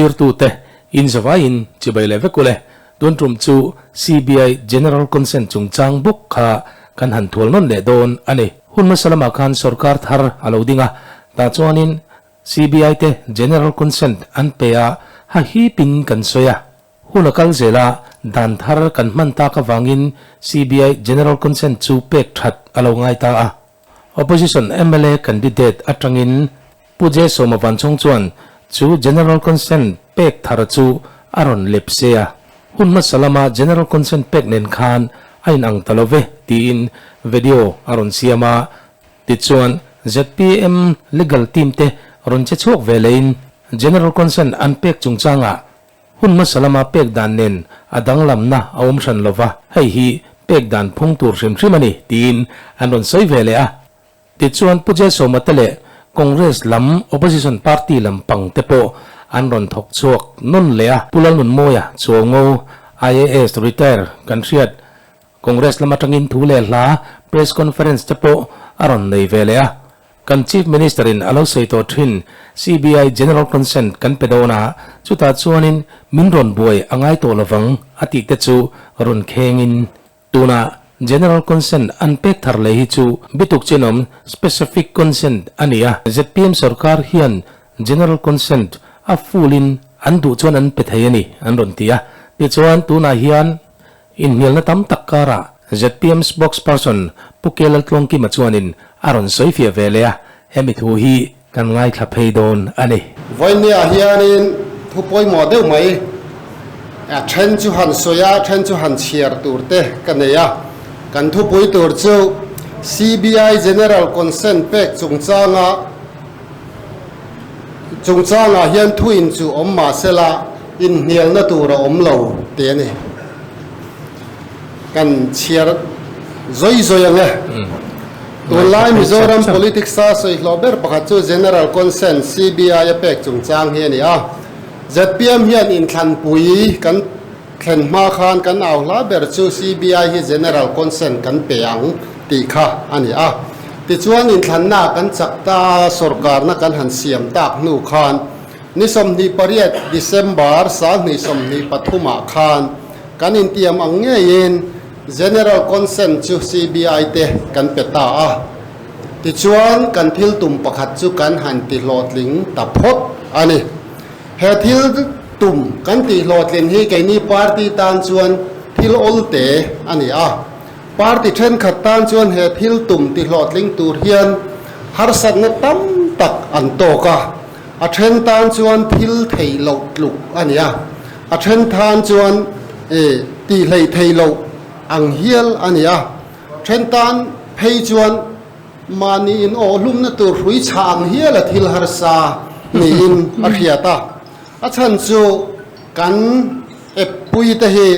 Thlirtute in zavaiin chibai leh vek ule. Tun tum chu CBI General Consent chungchang bawk kha kan han thual nawn leh dawn a ni. Hun hmasa lamah khan sorkar thar a lo ding a, tah chuanin CBI te General Consent an pe a, ha hipin kan sawi a. Hun a kal zel a, dan thar kan hman tak avangin CBI General Consent chu pek that a lo ngai ta a. Opposition mla candidate atangin Pu J Sawma Vanchhawng chuan chu General Consent pek thar chu a rawn lep se a. Hun hmasa lama General Consent pek nen khan a inang ta lo ve tiin video a rawn siam a. Tichuan zpm legal team te rawn che chhuak ve lehin General Consent an pek chungchangah Hun hmasa lama pek dan nen a danglamna a awm hran lo va, hei hi pek dan phung tur hrim hrim a ni, tiin an rawn sawi ve leh a. Tichuan Pu Jesawma te leh Congress lam Opposition party lam pang te pawh an rawn thawk chhuak nawn leh a. Pu Lalnunmawia Chuaungo, IAS retire kan hriat Congress lam atangin thu leh hla press conference te pawh a rawn nei ve leh a. Kan Chief Minister in a lo sawi tawh thin CBI General Consent kan pe dawn a, chutah chuanin min rawn buai a ngai tawh lovang a tih te chu rawn khengin tunah General Consent an pek thar leh hi chu bituk chinawm Specific Consent a ni a. Zpm sorkar hian General Consent a full in an duh chuan an pe thei a ni an rawn ti a. Tichuan tunah hian Inhnialna tam tak karah zpm spokesperson Pu Kelal Tlawngkima chuanin a rawn sawi fiah ve leh a, hemi thu hi kan ngaithla phei dawn a ni. Vawinia hianin thu pawimawh deuh mai, a then chu han sawi a, then chu han chhiar tur te ka nei a. Kan thupui tur chu CBI General Consent pek chungchanga chungchangah hian thuin chu awm mah sela inhnialna tur a awm lo tih a ni. Kan chhiar zawi zawi ang e. Tunlai Mizoram politics a sawi hlawh ber pakhat chu General Consent, CBI, a pek chungchang hi a ni a. Zpm hian inthlanpui kan thlen hma khan kan au hla ber chu CBI hi General Consent kan pe ang tih kha a ni a. Tichuan inthlanna kan chak ta a, sorkarna kan han siam tak hnu khan ni 28 December 2023 ah khan kan intiam ang ngeiin General Consent chu CBI te kan pe ta a. Tichuan kan thil tum pakhat chu kan han tihlawhtling ta phawt a ni. He thil tum kan tihhlawhtlin hi keini party tan chuan thil awl te a ni a. Party thenkhat tan chuan he thil tum tihhlawhtling tur hian harsatna tam tak an tawk a. A then tan chuan thil thei loh tluk a ni a, a then tan chuan tihhlei thei loh ang hial a ni a. Then tan phei chuan Mahni in awh hlumna tur hrui chhah ang hial a thil harsa niin a hriat a. A chhan chu kan eppui te hi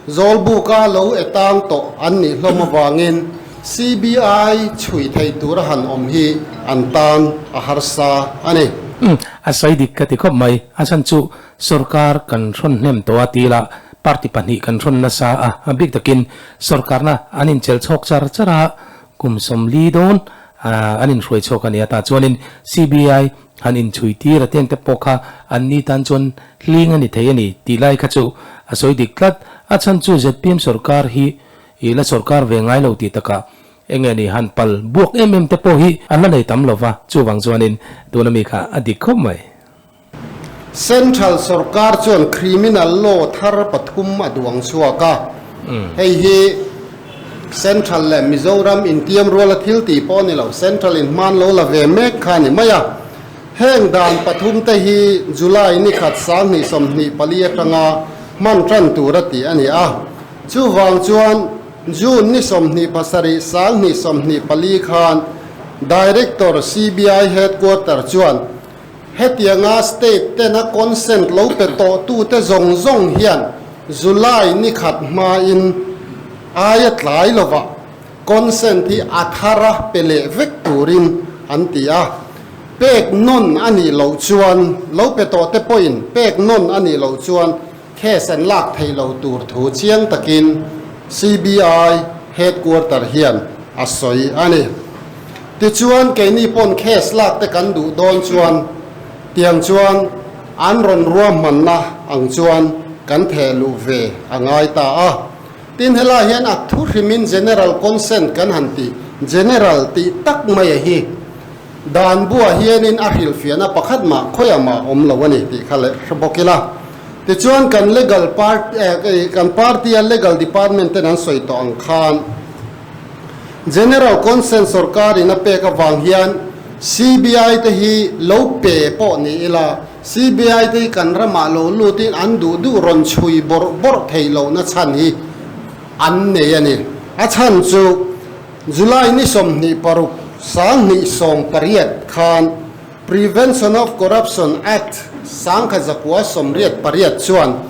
Zawlbuka lo e tang tawh an nih hlawm avangin CBI chhui thei tur a han awm hi an tan a harsa a ni. Umm, a sawi dik ka ti khawp mai. A chhan chu sorkar kan hrawn hnem tawh a ti la, party pahnih kan hrawn nasa a, a bik takin sorkarna an inchelh chhawk char char a, Kum 40 dawn an inhruai chhuak a ni a, tah chuanin CBI han inchhui tir a teng te pawh kha an ni tan chuan hling a ni thei a ni tih lai kha chu a sawi dik tlat. A chhan chu zpm sorkar hi i la sorkar ve ngai lo tih takah eng nge ni han pal buak em em te pawh hi an la nei tam lo va, chuvang chuanin tuna mi kha a dik khawp mai. Central sorkar chuan criminal law thar pathum a duang chhuak a, hei hi Central leh Mizoram intiam ruala thil tih pawh a ni lo, Central in hman lo la ve mek kha a ni mai a. Heng dan pathum te hi July ni khat 2024 atanga hman tan tur a tih a ni a, chuvang chuan June ni 27 2024 khan Director CBI Headquarter chuan Hetianga state tena consent lo pe tawhtute zawng zawng hian July ni khat hmain aia tlai lovah consent hi a thara pe leh vek turin an ti a. Pek nawn a nih loh chuan lo pe tawhte pawhin pek nawn a nih loh chuan case an lak theih lo tur thu chiang takin CBI headquarter hian a sawi a ni. Tichuan, keini pawn case lak te kan duh dawn chuan tiang chuan an rawn ruahmanna ang chuan kan theh luh ve a ngai ta a. Tin, helai hian a thu hrimin General Consent kan han ti, General tih tak mai a hi dan buah hianin a hrilhfiahna pakhat mah khawiah mah awm lo a ni tih kha leh hre bawk ila. Tichuan kan legal part kan party a legal department ten an sawi tawh ang khan General Consent sorkarin a pek avang hian CBI te hi lo pe pawh ni ila CBI te hi kan ramah lo lutin an duh duh rawn chhui bawrh bawrh theih lohna chhan hi an nei a ni. A chhan chu July ni 26 2018 khan Prevention of Corruption Act 1988 chuan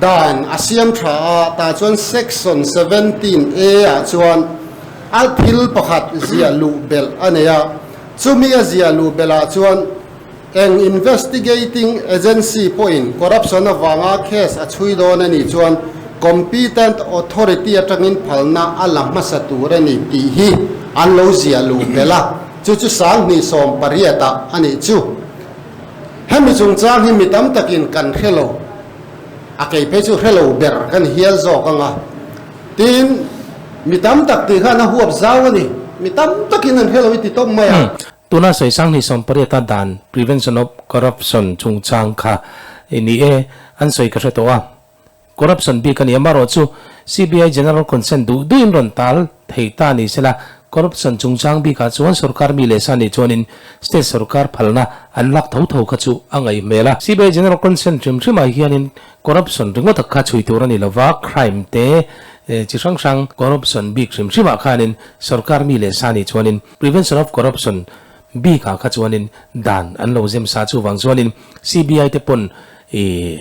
dan a siam tha a, tah chuan Section 17 A ah chuan a thil pakhat ziah luh belh a nei a, chumi a ziah luh belh ah chuan eng investigating agency pawhin corruption avanga case a chhui dawn a nih chuan competent authority atangin phalna a la hmasa tur a ni tih hi an lo ziah luh belh a. Chu chu 2018 ah a nih chu. Hemi chungchang hi mi tam takin kan hre lo, a kei phei chu hre lo ber kan hial zawk ang a. Tin, mi tam tak tih khan a huap zau a ni. Mi tam takin an hre lo i ti tawp mai a. Tuna sawi 2018 a dan Prevention of Corruption chungchang kha ni e, an sawi ka hre tawh a. Corruption bik a ni amarawh chu CBI General Consent duh duhin rawn tal thei ta ni sela, corruption chungchang bikah chuan sorkar mi leh sa nih chuanin state sorkar phalna an lak tho tho kha chu a ngaih hmel a. CBI General Consent hrim hrimah hianin corruption ringawt kha chhui tur a ni lova, crime te chi hrang hrang corruption bik hrim hrimah khanin sorkar mi leh sa nih chuanin Prevention of Corruption bikah kha chuanin dan an lo zem sa chuvang chuanin CBI te pawn ih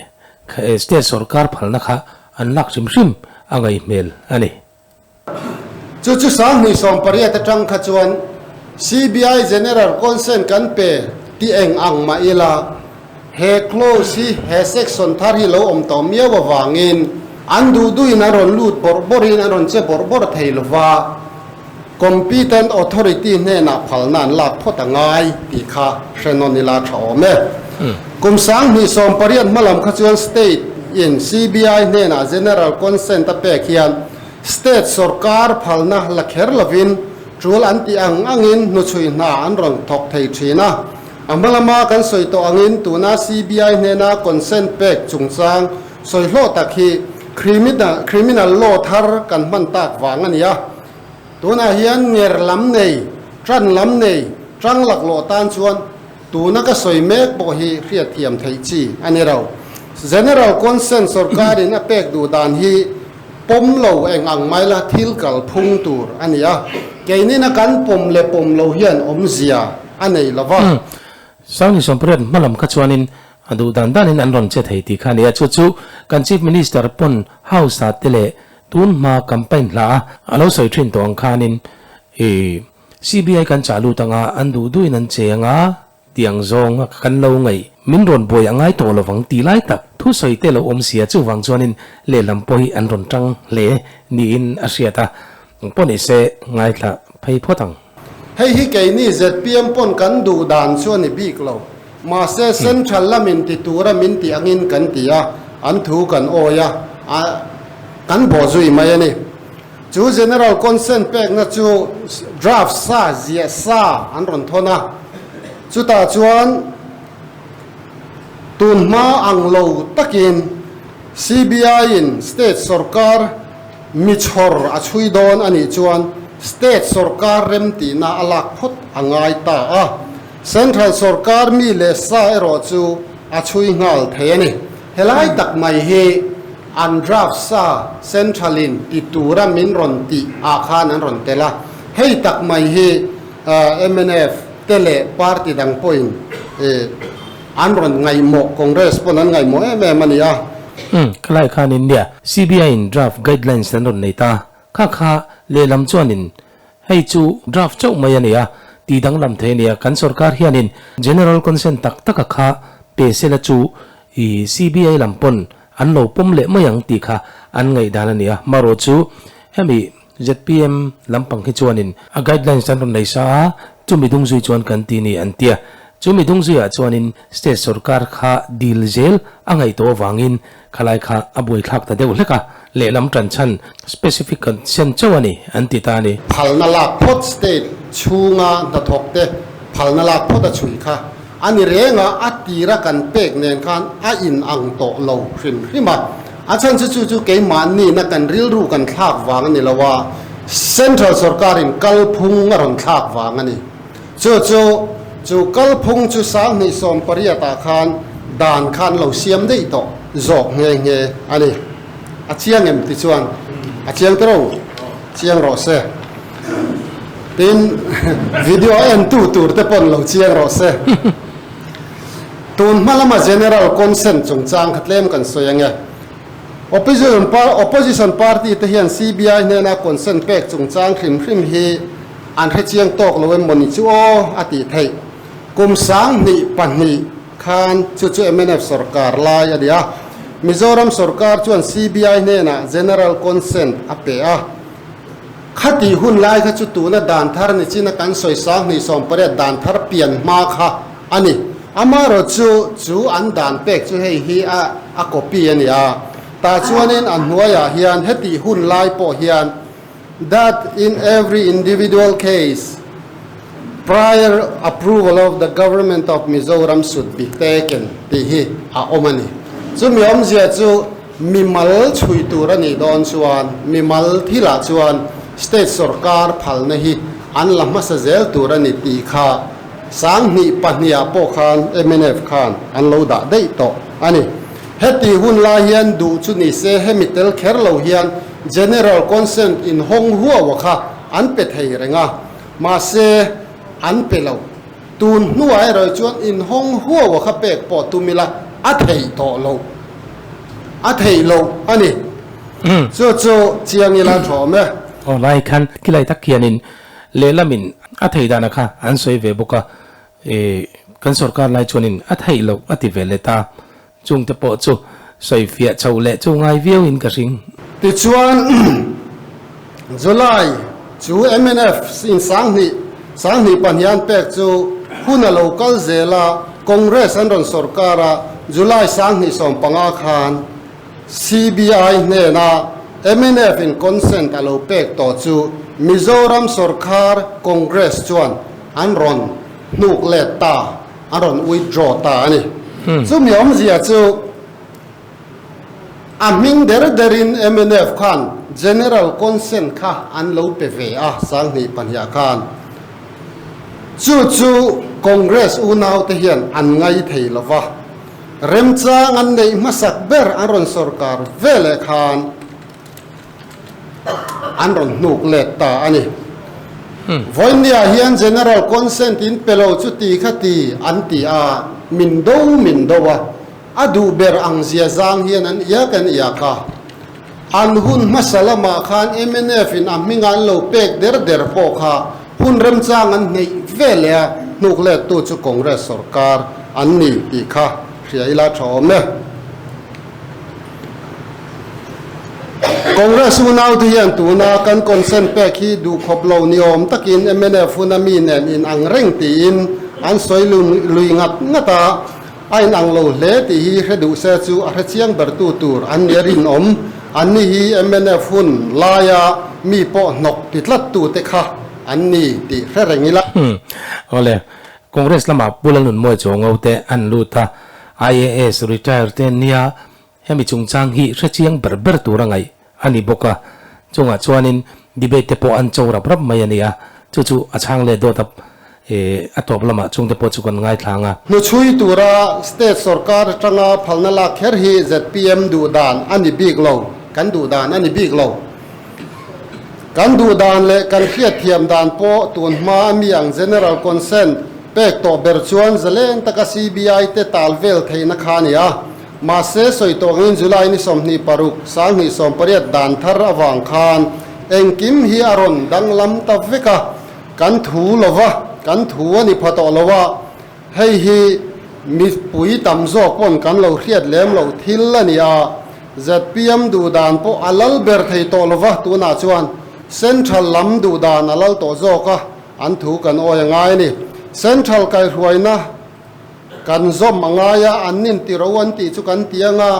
State sorkar phalna kha an lak hrim hrim a ngaih hmel a ni. Chu chu 2018 atang kha chuan CBI General Consent kan pe ti eng ang mah ila, he clause hi he section thar hi lo awm tawh miau avangin an duh duhin an rawn lut bawrh bawrhin an rawn che bawrh bawrh thei lova, Competent Authority hnenah phalna an lak phawt a ngai tih kha hre nawn ila tha awm e. Kum 2018 hmalam kha chuan State in CBI hnenah General Consent a pek hian State sorkar phalna la kher lovin tul an tih ang angin hnuchhui hna an rawn thawk thei thin a. A hmalama kan sawi tawh angin tuna CBI hnena consent pek chungchang sawi hlawh tak hi Criminal Law thar kan hman tak vang a ni a. Tunah hian nger lam nei, tan lam nei, tang laklawh tan chuan tuna ka sawi mek pawh hi hriatthiam theih chi a ni lo. General Consent sorkarin a pek duh dan hi pawm lo eng ang mai la thil kal phung tur a ni a, keinina kan pawm leh pawm lo hian awmzia a nei lo va. 2018 hmalam kha chuanin a duh dan danin an rawn che thei tih kha a ni a, chu chu kan Chief Minister pawn House-ah te leh Tun hma campaign hla a a lo sawi thin tawh ang khanin i CBI kan chah lut anga an duh duhin an che anga tiang zawng a kan lo ngaih min rawn buai a ngai tawh lovang tih lai tak thu sawi te lo awm sia chuvang chuanin lehlam pawh hi an rawn tang hle niin a hriat a pawh ni se ngaithla phei phawt ang. Hei hi keini zpm pawn kan duh dan chu a ni bik lo. Mahse Central lamin ti tura min tih angin kan ti a, an thu kan awi a, a kan bawh zui mai a ni. Chu General Consent pekna chu draft sa, ziah sa an rawn thawn a, chutah chuan tun hma ang lo takin CBI-in State sorkar mi chhawr a chhui dawn a nih chuan State sorkar remtihna a lak phawt a ngai ta a. Central sorkar mi leh sa erawh chu a chhui nghal thei a ni. Helai tak mai hi an draft sa Central in ti tura min rawn tih ah khan an rawn tel a. Hei tak mai hi mnf te leh party dang pawhin an rawn ngaihmawh, Congress pawn an ngaihmawh em em a ni a. Umm, khalai khan India CBI in draft guidelines an rawn nei ta. Kha kha lehlam chuanin Hei chu draft chauh mai a ni a, tih danglam thei a ni a, kan sorkar hianin General Consent tak taka kha pe sela chu i CBI lam pawn an lo pawm leh mai ang tih kha an ngaihdan a ni a, marawh chu hemi zpm lampang hi chuanin a guidelines an rawn nei sa a, chumi dung zui chuan kan ti ni an ti a. Chu mi dungzuiah chuanin state sorkar kha dil zel a ngaihtuah avangin khalai kha a buaithlak ta deuh hlek a, lehlam tan chhan specific consent chauh a ni an ti ta a ni. Phalna lak phawt state chhunga hnathawk te phalna lak phawt a chhui kha a ni reng a, a tira kan pek nen khan a in ang tawh lo hrim hrim a, a chhan chu chu chu keimahni na kan rilru kan thlak vang a ni lo a, central sorkarin kalphung a rawn thlak vang a ni. Chu chu, chu kalphung chu 2018 ah khan dan khan lo siam daih tawh zawk nghe nghe a ni. A chiang em ti chuan a chiang ta ro, chiang rawh se. Tin, video en tu tur te pawn lo chiang rawh se. Tun hma lama General Consent chungchang kha tlem kan sawi ange. Opposition opposition party te hian CBI hnena consent pek chungchang hrim hrim hi An hrechiang tawk lo em mawni chu aw a tih theih. Kum 2002 khan chu chu mnf sorkar lai a ni a. Mizoram sorkar chuan CBI hnenah General Consent a pe a. Khatih hun lai kha chu tuna dan thar ni china kan sawi 2018 dan thar pian hma kha a ni. Amaherawh chu chu an dan pek chu hei hi a a copy a ni a. Tah chuanin a hnuaiah hian hetih hun lai pawh hian That in every individual case, prior approval of the Government of Mizoram should be taken tih hi a awm a ni. Chumi awmzia chu mimal chhui tur a nih dawn chuan mimal thilah chuan state sorkar phalna hi an la hmasa zel tur a ni tih kha 2002 ah pawh khan mnf khan an lo dah daih tawh a ni. Heti hun lai hian duh chu ni se hemi tel kher lo hian General consent in hawng huau a kha an pe thei reng a, mahse an pe lo. Tun hnuah erawh chuan in hawng huau a kha pek pawh tum ila a theih tawh lo. A theih loh a ni. Chu chu chiang ila thawm e. Aw lai khan khilai tak hianin lehlamin a theih dan a kha an sawi ve bawk a, kan sorkar lai chuanin a theih loh a ti ve let a. Chungte pawh chu sawifiah chho leh chu ngai viauin ka hring. Tichuan, July chu mnf in 2000 2002 an pek chu hun a lo kal zel a, Congress an rawn sawrkar a, July 2015 khan CBI hnena mnf in consent a lo pek tawh chu Mizoram sawrkar Congress chuan an rawn hnuk let ta. A rawn withdraw ta a ni. Chumi awmzia chu a hming der derin mnf khan General Consent kha an lo pe ve a, 2002 ah khan. Chu chu Congress unaute hian an ngai thei lo va, remchang an neih hmasak ber an rawn sorkar veleh khan, an rawn hnuk let ta a ni. Vawinia hian General Consent in pe lo chu ti kha ti an ti a, min do min do a, a duh ber ang zia zang hian an iak an iak a. An hun hmasa lamah khan mnf in a hming an lo pek der der pawh kha hun remchang an hneih ve leh a, hnuk lettu chu Congress sorkar an ni tih kha hria ila tha awm e. Congress unaute hian tuna kan consent pek hi duhkhawp lo ni awm takin mnf huna mi nen in ang reng tiin an sawi lui ngat ngat a, a in ang lo hle tih hi hre duh se chu a hre chiang bertu tur an ni a rinawm. Anni hi mnf hun laia mi pawh hnawk ti tlattute kha an ni tih hre reng ila. Awle, Congress lamah Pu Lalnunmawi Chawngo te an lut a, IAS retire te nia hemi chungchang hi hrechiang ber ber tur a ngaih a ni bawk a, chungah chuanin debate te pawh an cho rap rap mai a ni a, chu chu a chhang leh dawt a a tawp lamah chungte pawh chu kan ngaithla ang a. Hnuchhui tura state sorkar atanga phalna lak kher hi zpm duh dan a ni bik lo, kan duh dan a ni bik lo. Kan duh dan leh kan hriatthiam dan pawh tun hma a mi ang General Consent pek tawh ber chuan zalen taka CBI te tal vel theihna kha a ni a. Mahse, sawi tawh angin July ni 26, 2018 dan thar avang khan engkim hi a rawn danglam ta vek a, kan thu lova, kan thu a ni pha tawh lo a, hei hi mipui tam zawk pawn kan lo hriat lem loh thil a ni a. Zpm duh dan pawh a lal ber thei tawh lova, tunah chuan Central lam duh dan a lal tawh zawk a, an thu kan awi a ngai a ni. Central kaihruaina. Kan zawm a ngai a, an nin ti ro an tih chu kan ti ang a,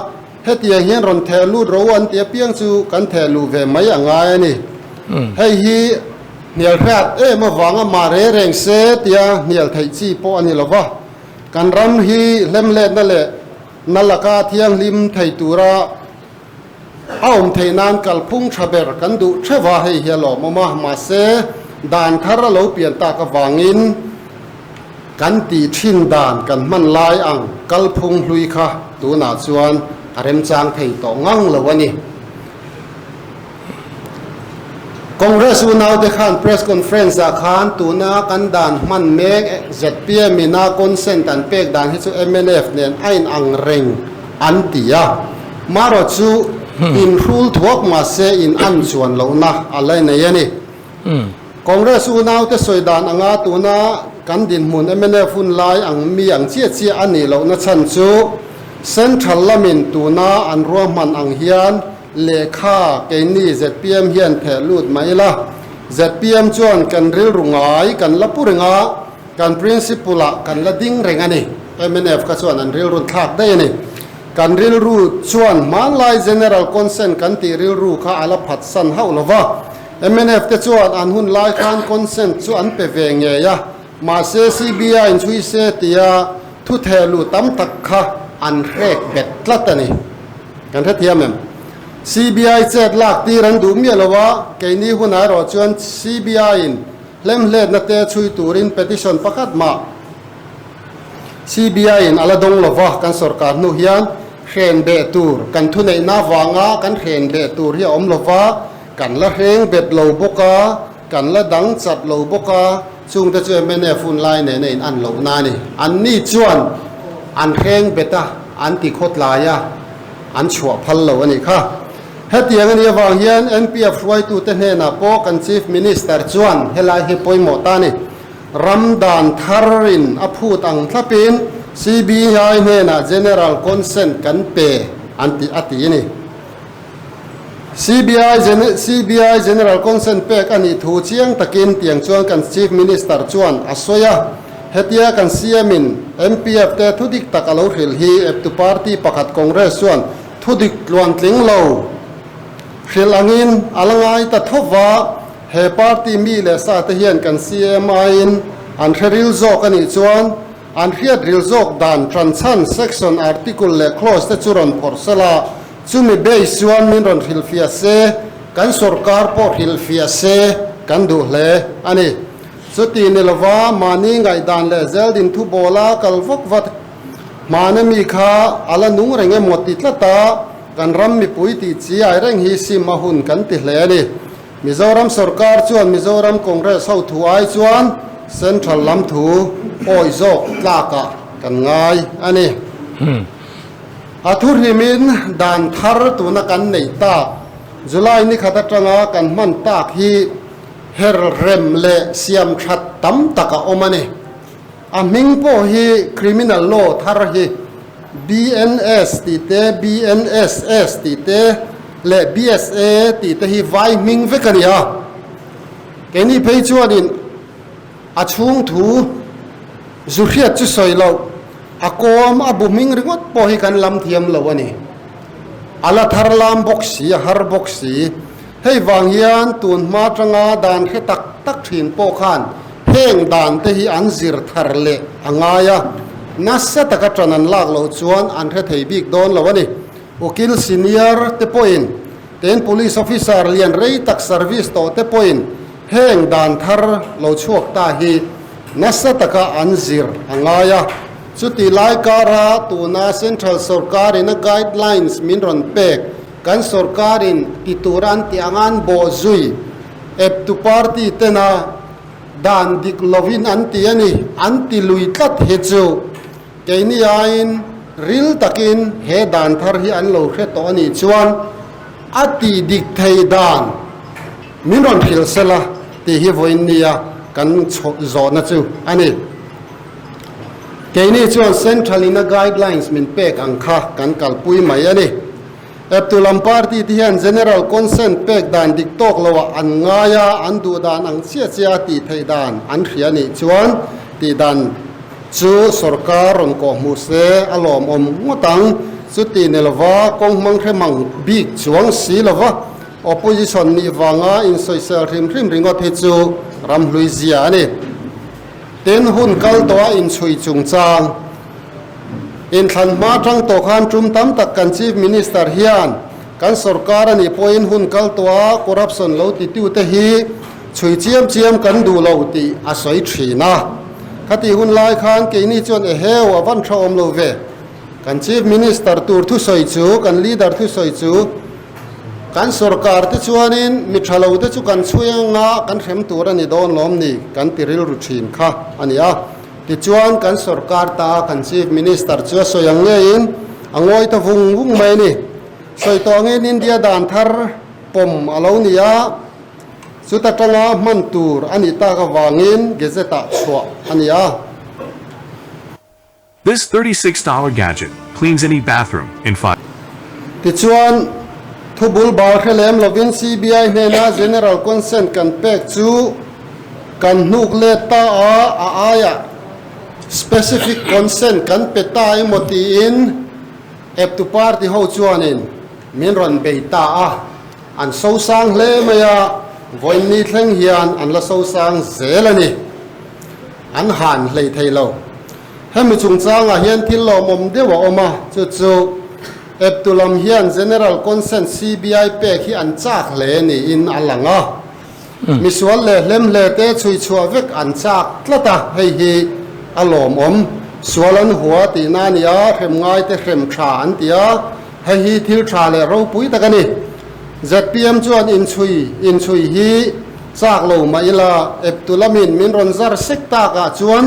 hetiang hian rawn theh lut ro an tih apiang chu kan theh luh ve mai a ngai a ni. Hei hi hnial hriat em avanga mah re reng se tia hnial theih chi pawh a ni lo va, kan ram hi hlemhletna leh na laka thianghlim thei tura A awm theih nan kalphung tha ber kan duh theuh a, hei hi a lawmawm a, mahse dan thar a lo pian tak avangin kan tih thin dan kan hman lai ang kalphung hlui kha tunah chuan a remchang thei tawh ngang lo a ni. Congress unaute khan press conference ah khan tuna kan dan hman mek zpm in a consent an pek dan hi chu mnf nen a in ang reng an ti a, marawh chu in hrul thuak mahse in an chuan lohna a la nei a ni. Congress unaute sawi dan anga tuna kan dinhmun mnf hun lai ang mi ang chiah chiah a nih lohna chhan chu Central lamin tuna an ruahman ang hian lehkha keini zpm hian theh lut mai ila. Zpm chuan kan rilru ngai kan la pu reng a, Kan principle ah kan la ding reng a ni. Mnf kha chuan an rilru thlak daih a ni. Kan rilru chuan hmanlai General Consent kan tih rilru kha a la phat san hauh lo va. Mnf te chuan an hun lai khan consent chu an pe ve ngei a, mahse CBI in chhui se tia thu thehluh tam tak kha an hrek bet tlat a ni. Kan hrethiam em? CBI chet lak tir an duh miah lo a, keini hunah erawh chuan CBI in Hlemhletna te chhui turin petition pakhat mah CBI in a la dawng lova, kan sorkar hnu hian hren beh tur kan thuneihna avanga kan hren beh tur hi a awm lova, kan la hreng bet lo bawk a, kan la dang chat lo bawk a, chungte chu mnf hun lai nena in an lohna a ni. Anni chuan an hreng bet a, an ti khawtlai a, an chhuah phal lo a nih kha. Hetiang a nih avang hian NPF hruaitute hnenah pawh kan Chief Minister chuan helai hi pawimawh ta a ni. Ram dan tharin a phut ang thlapin CBI hnenah General Consent kan pe an ti a ti a ni. CBI CBI General Consent pek a nih thu chiang takin tiang chuan kan Chief Minister chuan a sawi a. Hetia kan CM in NPF te thudik tak a lo hrilh hi eptu party pakhat Congress chuan Thudik tluantling lo hrilh angin a la ngai ta tho va, he party mi leh sa te hian kan CMI in an hre ril zawk a nih chuan an hriat ril zawk dan ṭanchhan section, article leh clause te chu rawn phawrh sela, chumi base chuan min rawn hrilhfiah se, kan sorkar pawh hrilhfiah se kan duh hle a ni. Chuti ni lova mahni ngaihdan leh zeldin thubawla kal vak vat Hmana mi kha a la nung reng emaw ti tlat a, kan ram mipui tih chi ai reng hi sim a hun kan ti hle a ni. Mizoram sorkar chuan Mizoram Congress ho thu ai chuan Central lam thu awih zawk tlakah kan ngai a ni. A thu hrimin dan thar tuna kan neih tak July ni khat atanga kan hman tak hi her rem leh siam that tam tak a awm a ni. A hming pawh hi criminal law thar hi BNS tih te, BNSS tih te leh BSA tih te hi vai hming vek a ni a. Keini phei chuanin a chhung thu zu hriat chu sawi loh, a kawm a bu hming ringawt pawh hi kan lam thiam lo a ni. A la thar lam bawk si, a har bawk si. Hei vang hian tun hma tanga dan hre tak tak thin pawh khan heng dan te hi an zir thar leh a ngai a, nasa taka tan an lak loh chuan an hre thei bik dawn lo a ni. Ukil senior te pawhin, ten police officer lian rei tak service tawh te pawhin heng dan thar lo chhuak ta hi nasa taka an zir a ngai a. Chuti lai kara tuna central sorkarin a guidelines min rawn pek Kan sorkarin ti tur an tih ang an bawh zui eptu party tena dan dik lovin an ti a ni, an ti lui tlat hi chu keini aiin ril takin he dan thar hi an lo hre tawh a nih chuan a tih dik thei dan min rawn hrilh sela tih hi vawiin nia kan zawhna chu a ni. Keini chuan Central in a guidelines min pek ang kha kan kalpui mai a ni. Eptu lam party te hian General Consent pek dan dik tawk lo ah an ngai a, an duh dan ang chiah chiah a tih theih dan an hria nih chuan tih dan. chu sorkar rawn kawhhmuh se a lawmawm ngawt ang. Chuti ni lova kawng hmang hre mang bik chuang si lova opposition nih vanga insawisel hrim hrim ringawt hi chu ramhlui zia a ni. Tin, hun kal tawha inchhui chungchang inthlan hma atang tawh khan tum tam tak kan Chief Minister hian kan sorkar a nih pawhin hun kal tawha corruption lo titute hi chhui chiam chiam kan duh lo tih a sawi thin a. Khatih hun lai khan keini chuan eheu a van tha awm lo ve. Kan Chief Minister tur thusawi chu, kan leader thusawi chu kan sorkar te chuanin mi tha lo te chu kan chhui anga kan hrem tur a ni dawn lawm ni kan ti rilru thin kha a ni a. Tichuan kan sorkar ta kan Chief Minister chu a sawi ang ngeiin a ngawi ta vung vung mai a ni. Sawi tawh angin India dan thar pawm a lo ni a, chuta tanga hman tur a nih tak avangin Gazette-ah chhuah a ni a. This $36 gadget cleans any bathroom in 5. Tichuan, thubul bal hre lem lovin CBI hnena General Consent kan pek chu kan hnuk let ta a, a aiah Specific Consent kan pe ta emaw tiin eptu party ho chuanin min rawn bei ta a, an sosang hle mai a, vawiinni thleng hian an la sosang zel a ni. An han hlei thei lo. Hemi chungchangah hian thil lawmawm deuh a awm a, chu chu eptu lam hian General Consent CBI pek hi an chak hle niin a lang a. Misual leh hlemhle te chhui chhuah vek an chak tlat a, hei hi a lawmawm. Sual an hua tihna a ni a, hrem ngaite hrem tha an ti a, hei hi thil tha leh ropui tak a ni. Zpm chuan inchhui inchhui hi Chak lo mah ila, eptu lamin min rawn zar sek takah chuan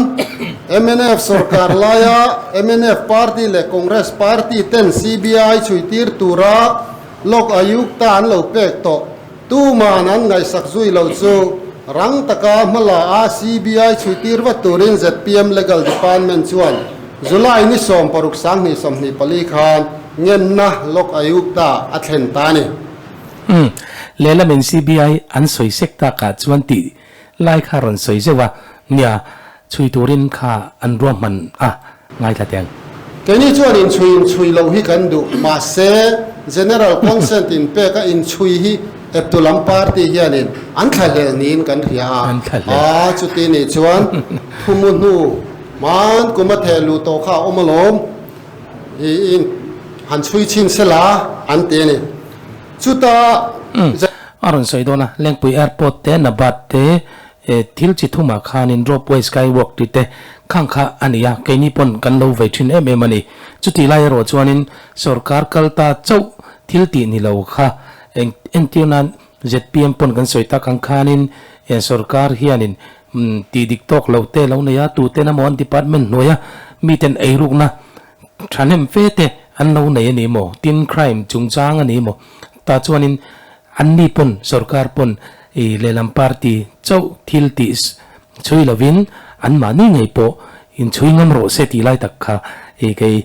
mnf sorkar laia mnf party leh Congress party ten CBI chhuitir tura Lok Ayukta an lo pek tawh tuman an ngaihsak zui lo chu rang taka hmala a CBI chhuitir vat turin zpm Legal Department chuan July ni 16 2024 khan ngenna Lok Ayukta a thlen ta a ni. Umm, lehlamin CBI an sawi sek takah chuan tih lai kha rawn sawi zeuh a, nia, chhui turin kha an ruahman a, ngaithla teh ang. Keini chuan inchhui inchhui loh hi kan duh, mahse General Consent inpek a inchhui hi eptu lam party hianin an thlahlel niin kan hria a, a chuti nih chuan thumu hnu hman kum a theh luh tawh kha a awm alawm. Tiin han chhui chhin se la an ti a ni. Chuta. Umm, a rawn sawi dawn a, Lengpui Airport te, Nabat te, thil chi thumah khanin Ropeway Skywalk tih te khang kha a ni a, keini pawn kan lo vei thin em em a ni. Chutih lai erawh chuanin sorkar kal ta chauh thil tih ni lo kha eng entir nan zpm pawn kan sawi tak ang khanin sorkar hianin tih dik tawk lo te lo nei a, tuten emaw an department hnuaia miten eirukna thahnem fe te an lo nei a ni maw, tin crime chungchang a ni maw, tah chuanin anni pawn sorkar pawn i lehlam party chauh thil tih chhui lovin anmahni ngei pawh inchhui ngam rawh se tih lai tak kha i kei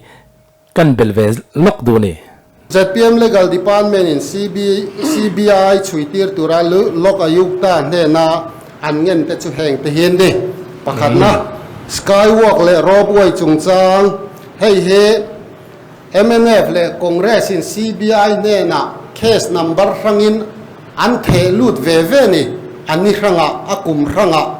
Kan belh ve lawk duh a ni. Zpm Legal Department in CBI chhuitir tura Lok Ayukta hnena an ngen te chu heng te hi an ni. Pakhatna, Skywalk leh Ropeway chungchang, hei hi mnf leh Congress in CBI hnena case number hrangin an theh lut ve ve ni, a ni hrangah, a kum hrangah.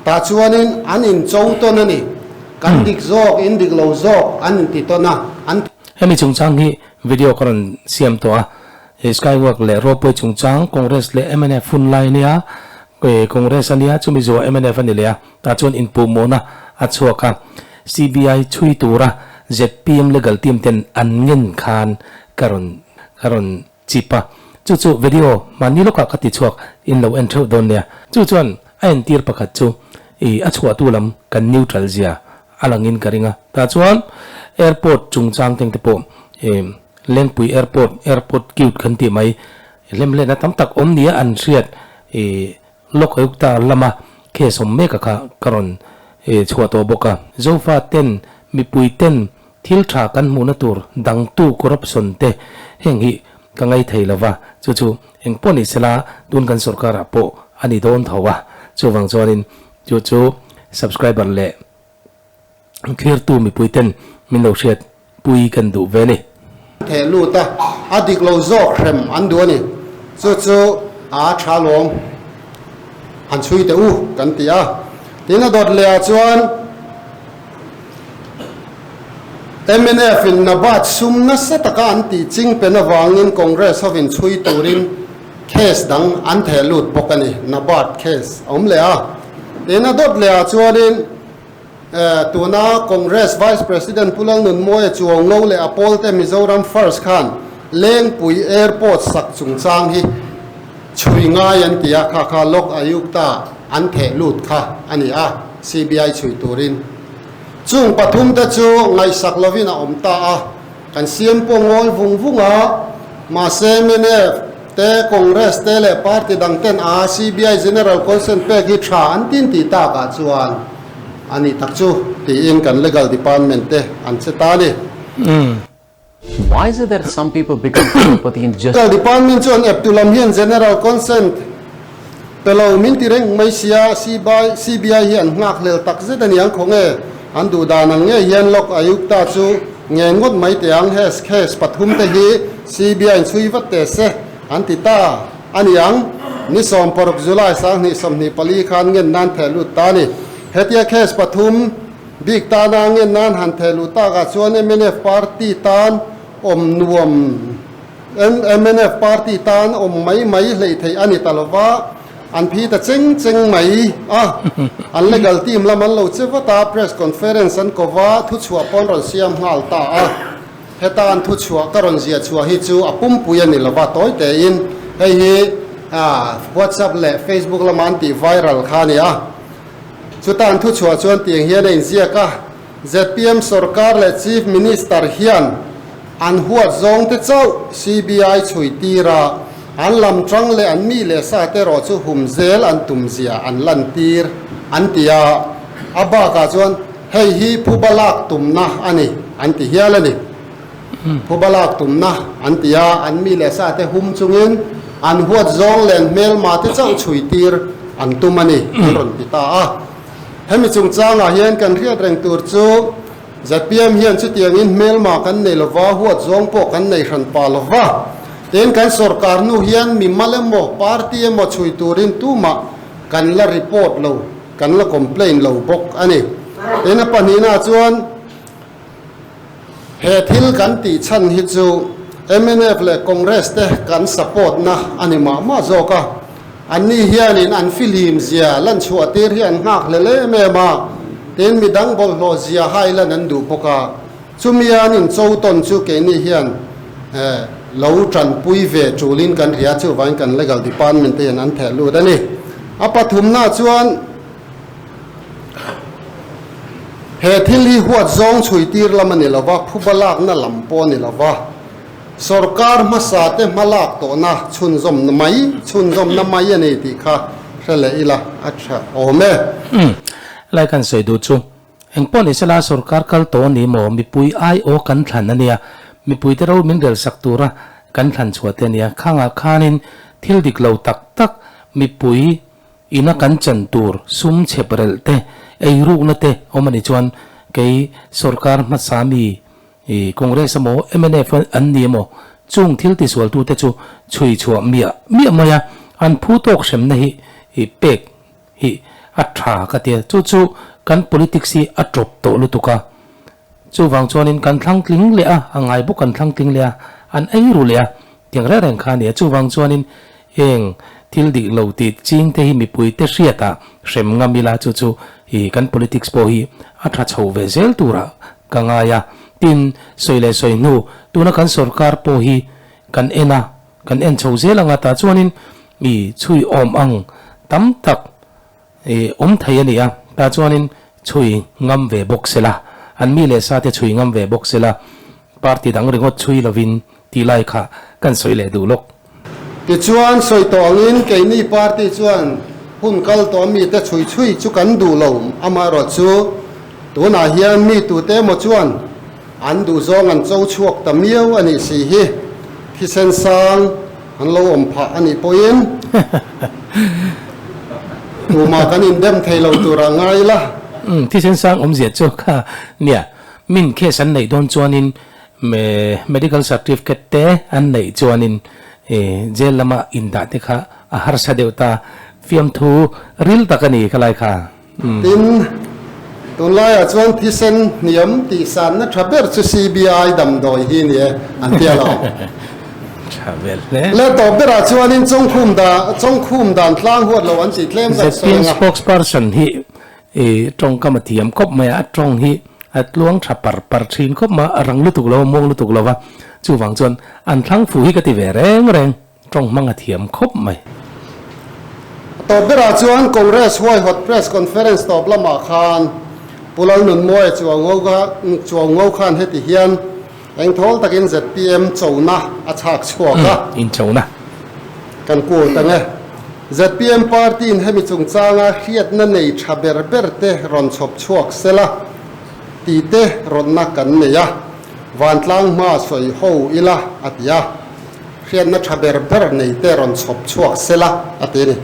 Tah chuanin an incho tawn a ni. Kan dik zawk, in dik lo zawk an inti tawn a, an. Hemi chungchang hi video ka rawn siam tawh a, he Skywalk leh Ropeway chungchang Congress leh mnf hun lai a nia, Congress a nia, chumi zuah mnf a ni leh a, tah chuan inpuhmawhna a chhuak a, CBI chhui tura zpm legal team ten an ngen khan ka rawn ka rawn chip a, chu chu video mahni lawkah ka ti chhuak in lo en theuh dawn nia. Chu chuan a entir pakhat chu i a chhuahtu lam kan neutral zia a langin ka ring a, tah chuan airport chungchang teng te pawh i Lengpui airport, airport cute kan tih mai hlemhletna tam tak awm nia an hriat i Lok Ayukta lama case awm mek a kha ka rawn chhuah tawh bawk a. Zofa ten mipui ten thil tha kan hmuhna tur dangtu corruption te heng hi ka ngai thei lova, chu chu eng pawh ni sela tun kan sorkarah pawh a ni dawn tho a, chuvang chuanin chu chu subscriber leh. Thlirtu mipui ten min lo hriat pui kan duh ve ni. Theh lut a, a dik lo zawk hrem an duh a ni. Chu chu a tha lawm han chhui teh u kan ti a. Tin a dawt leh ah chuan mnf in Nabat sum nasa taka an tih ching pen avangin Congress hovin chhui turin case dang an theh lut bawk a ni. Nabat case a awm leh a. Tin a dawt leh ah chuanin. Tuna Congress Vice President Pu Lalnunmawia Chuanglo leh a pawlte Mizoram First khan Lengpui Airport sak chungchang hi chhui ngai an ti a, kha kha Lok Ayukta an theh lut kha a ni a, CBI chhui turin. Chung pathumte chu ngaihsak lovin a awm ta a, kan CM pawh ngawi vung vung a, mahse mnf te, Congress te leh party dang ten a CBI General Consent pek hi tha an tin tih takah chuan a nih tak chu tiin kan legal department te an che ta a ni. Why is it that some people become crorepati in just. Legal department chuan eptu lam hian General Consent pe lo min ti reng mai sia, CBI hi an nghakhlel tak zet a niang khaw nge an duh dan ang ngei hian Lok Ayukta chu nge ngawt mai teh ang hes case pathum te hi CBI in chhui vat teh se an ti ta a niang. Ni 16 July 2024 khan ngen nan theh lut ta a ni. Hetia case pathum bik tana ngen nan han theh luh takah chuan mnf party tan awm nuam Mnf party tan awm mai mai hleih theih a ni ta lova, an phi ta cheng cheng mai a. An legal team lam an lo che vat a, press conference an ko va, thuchhuah pawh an rawn siam nghal ta a. Heta an thuchhuah ka rawn ziah chhuah hi chu a pumpui a ni lova, tawi tein hei hi WhatsApp leh Facebook lama an tih viral kha a ni a. Chuta an thuchhuah chuan tiang hian a inziak a. Zpm sorkar leh Chief Minister hian an huat zawng te chauh CBI chhui tir a, an lam tang leh an mi leh sa te erawh chu hum zel an tum zia an lan tir an ti a, a bakah chuan hei hi phuba lak tumna a ni an ti hial a ni. Phuba lak tumna an ti a, an mi leh sa te hum chungin an huat zawng leh an hmelma te chauh chhui tir an tum a ni an rawn ti ta a. Hemi chungchangah hian kan hriat reng tur chu zpm hian chutiangin hmelma kan nei lova, huat zawng pawh kan nei hran pah lova. Tin, kan sorkar hnu hian mimal emaw, party emaw chhui turin tumah kan la report lo, kan la complain lo bawk a ni. Tin, a pahnihnaah chuan he thil kan tih chhan hi chu mnf leh Congress te kan support na a ni mah mah zawk a. Anni hianin an fihlim zia lan chhuah tir hi an nghak hlel em em a, tin midang bawlhhlawh zia hai lan an duh bawk a. Chumi an incho tawn chu keini hian lo tanpui ve tulin kan hria, chuvangin kan legal department te hian an theh lut a ni. A pathumna chuan he thil hi huat zawng chhui tir lam a ni lova, phuba lakna lam pawh a ni lova. Sorkar hmasa te hmalak tawhna chhunzawmna mai chhunzawmna mai a ni tih kha hre leh ila a tha awm e. Umm. Lai kan sawi duh chu. Engpawh ni sela sorkar kal tawh ni maw mipui ai aw kan thlan a nia. Mipui te ro min rel sak tura kan thlan chhuah te a nia. Khangah khanin thil dik lo tak tak mipui ina kan chan tur sum chhep relh te ei rukna te awm a nih chuan kei sorkar hmasa mi I Congress emaw mnf an ni emaw chung thil tisualtute chu chhui chhuah miah miah mai a, an phu tawk hremna hi i pek hi a tha ka ti a, chu chu kan politics hi a tawp tawh lutuk a, chuvang chuanin kan thlang tling leh a, a ngai bawk kan thlang tling leh a, an ei ru leh a, tiang reng reng kha a ni a, chuvang chuanin heng thil dik lo tih ching te hi mipui te hriatah hrem ngam ila chu chu i kan politics pawh hi a tha chho ve zel turah Ka ngai a, tin, sawi leh sawi hnu, tuna kan sorkar pawh hi kan en a, kan en chho zel anga tah chuanin i chhui awm ang tam tak i awm thei a ni a, tah chuanin chhui ngam ve bawk se la, an mi leh sa te chhui ngam ve bawk se la, party dang ringawt chhui lovin tih lai kha kan sawi leh duh lawk. Tichuan, sawi tawh angin keini party chuan hun kal tawh mite chhui chhui chu kan duh lo, amaherawh chu tunah hian mi tute emaw chuan an duhzawng an cho chhuak ta miau a nih si hi, thisen sang an lo awm phah a nih pawhin tumah kan indem thei lo tur a ngai la. Umm thisen sang awmzia chu kha nia, min case an neih dawn chuanin medical certificate te an neih chuanin jail lama indah te kha a harsa deuh ta, fiamthu ril tak a ni khalai kha. Tin, tunlaiah chuan thisen hniam tihsanna tha ber chu CBI damdawi hi ni e, an ti alawm. Tha vel hle. Le tawp berah chuanin Chawngkhum da Chawngkhum dan tlang huat lo an tih tlem kan sawi ZPM ang a. spokesperson hi i tawngkam a thiam khawp mai a, a tawng hi a tluang tha par par thin khawp mai a, a rang lutuk lo a, muang lutuk lo va, chuvang chuan an thlang fu hi ka ti ve reng reng. Tawng hmang a thiam khawp mai. A tawp berah chuan Congress huaihawt Press Conference tawp lamah khan Pu Lalnunmawia Chuaungo khan heti hian engthawl takin zpm chona a chhak chhuak a. In chona. Kan quote ang e. Zpm party in hemi chungchanga hriatna nei tha ber ber te rawn chhawp chhuak sela tih te rawnna kan nei a, vantlang hma sawi ho ila a ti a. Hriatna tha ber ber nei te rawn chhawp chhuak sela a ti a ni.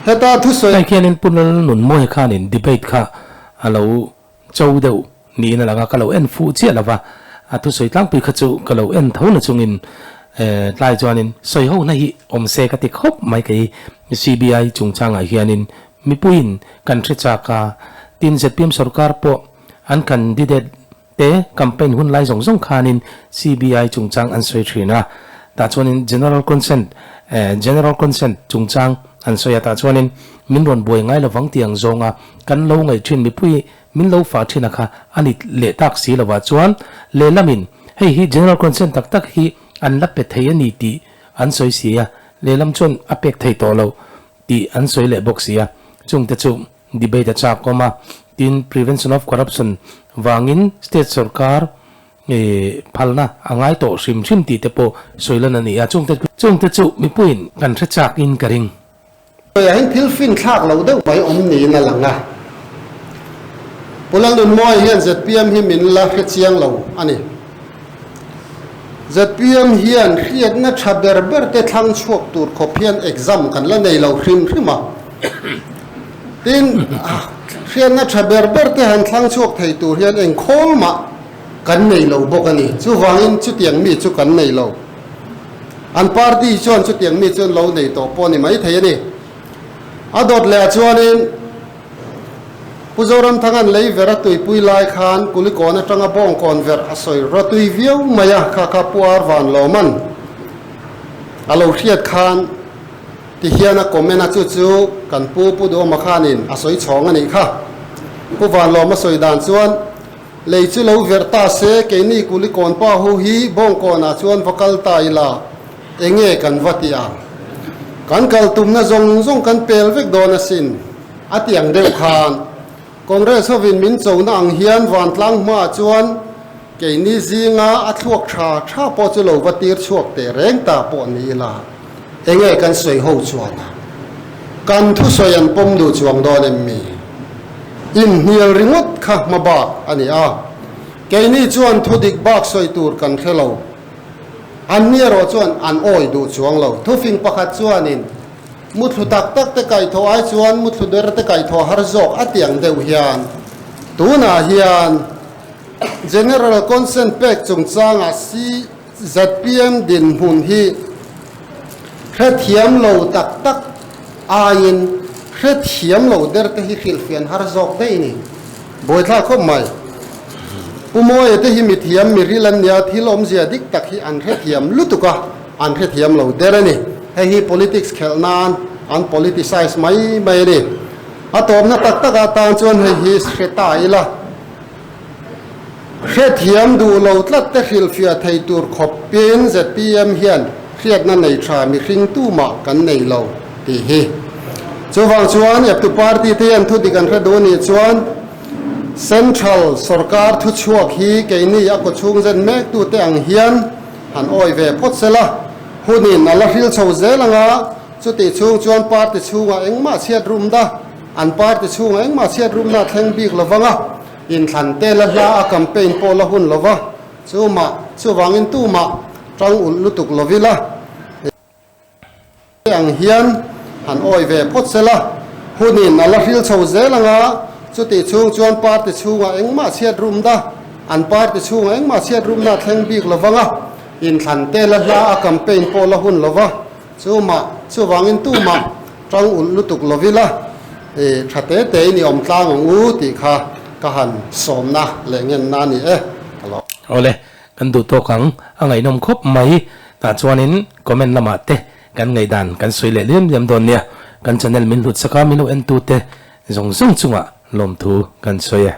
Heta thusawi. Hei khianin Pu Lalnunmawia khanin debate kha a lo cho deuh niin a lang a, ka lo en fuh chiah lova, a thusawi tlangpui kha chu ka lo en tho na chungin tlai chuanin sawi ho na hi awm se ka ti khawp mai kei CBI chungchangah hianin mipuiin kan hre chak a, tin zpm sorkar pawh an candidate Te campaign hun lai zawng zawng khanin CBI chungchang an sawi thin a, tah chuanin General Consent, General Consent chungchang an sawi a, tah chuanin min rawn buai ngai lovang tih ang zawnga kan lo ngaih thin mipui min lo fah thin a kha a ni leh tak si lovah chuan lehlamin hei hi General Consent tak tak hi an la pe thei a ni tih an sawi si a, lehlam chuan a pek thei tawh lo tih an sawi leh bawk si a, chungte chu Debate a chak awm a, tin Prevention of Corruption vangin state sorkar phalna a ngai tawh hrim hrim tih te pawh sawi lan a ni a, chungte chungte chu mipuiin kan hre chak in ka ring. Sawiah hian thil fin thlak lo deuh mai awm niin a lang a, Pu Lalnunmawia hian zpm hi min la hre chiang lo a ni. Zpm hian hriatna tha ber ber te thlang chhuak tur khawp hian exam kan la nei lo hrim hrim a. Tin, hriatna tha ber ber te han thlang chhuak thei tur hian eng khawl mah kan nei lo bawk a ni. Chuvangin chutiang mi chu kan nei lo. An party chuan chutiang mi chu an lo nei tawh pawh a ni maithei a ni. A dawt leh ah chuanin Pu Zoramthanga'n lei ver a tuipui lai khan Kulikawn atanga Bawngkawn ver a sawi rawtui viau mai a, kha kha Pu Arvan Lawman a lo hriat khan Ti hian a comment a, chu chu kan pu Pu Duhawma khanin a sawi chhawng a nih kha. Pu Vanlawma sawi dan chuan, Lei chu lo verh ta se, keini Kulikawn pa ho hi Bawngkawnah chuan va kal ta ila, enge kan va ti ang? Kan kal tumna zawng zawng kan pel vek dawn asin, a ti ang deuh khan. Congress hovin min chona ang hian vantlang hmaah chuan keini zinga a thluak tha tha pawh chu lo va tir chhuak teh reng ta pawh ni ila, enge kan sawi ho chuan a kan thusawi an pawm duh chuang dawn em mi? Inhnial ringawt kha hma bak a ni a, keini chuan thudik bak sawi tur kan hre lo. Anni erawh chuan an awi duh chuang lo. Thufing pakhat chuanin. Muthlu tak tak te kaihthawh ai chuan muthlu ber te kaihthawh har zawk a tiang deuh hian tunah hian General Consent pek chungchangah CZPM dinhmun hi hrethiam lo tak tak aiin hrethiam lo der te hi hrilhfian har zawk daih ni. Buaithlak khawp mai. Pu Mawia te hi mithiam miril an nia, thil awmzia dik tak hi an hrethiam lutuk a. An hrethiam lo der a ni. Hei hi politics khelh nan an politicize mai mai a ni. A tawpna tak tak ah tan chuan hei hi hre ta ila. Hrethiam duh lo tlat te hrilhfiah thei tur khawpin zpm hian hriatna nei tha mihring tumah kan nei lo tih hi. Chuvang chuan eptu party te hian thudik an hre duh anih chuan Central sorkar thuchhuak hi keini a kawchhung zen mek tute ang hian Han awi ve phawt sela, hunin a la hril chho zel ang a, chutih chhung chuan party chhungah engmah chhiat rum da, an party chhungah engmah chhiat rumna a thleng bik lo vang a, inthlan te la hla a campaign pawh la hun lo va, chumah chuvangin tumah tang ulh lutuk lo ila. Ang hian han awi ve phawt sela, hunin a la hril chho zel ang a, Chutih chhung chuan party chhungah engmah chhiat rumna, an party chhungah engmah chhiat rumna a thleng bik lo vang a, inthlan te la hla a campaign pawh la hun lo va, chumah chuvangin tumah tang ulh lutuk lo ila, i tha te te in i awm tlang ang u tih kha ka han sawmna leh ngenna a ni e. Ka lo. Awle, kan duh tawk ang, a ngaihnawm khawp mai. Tah chuanin comment lamah te kan ngaihdan kan sawi leh liam liam dawn nia. Kan channel min hlut saka min lo entute zawng zawng chungah lawmthu kan sawi e.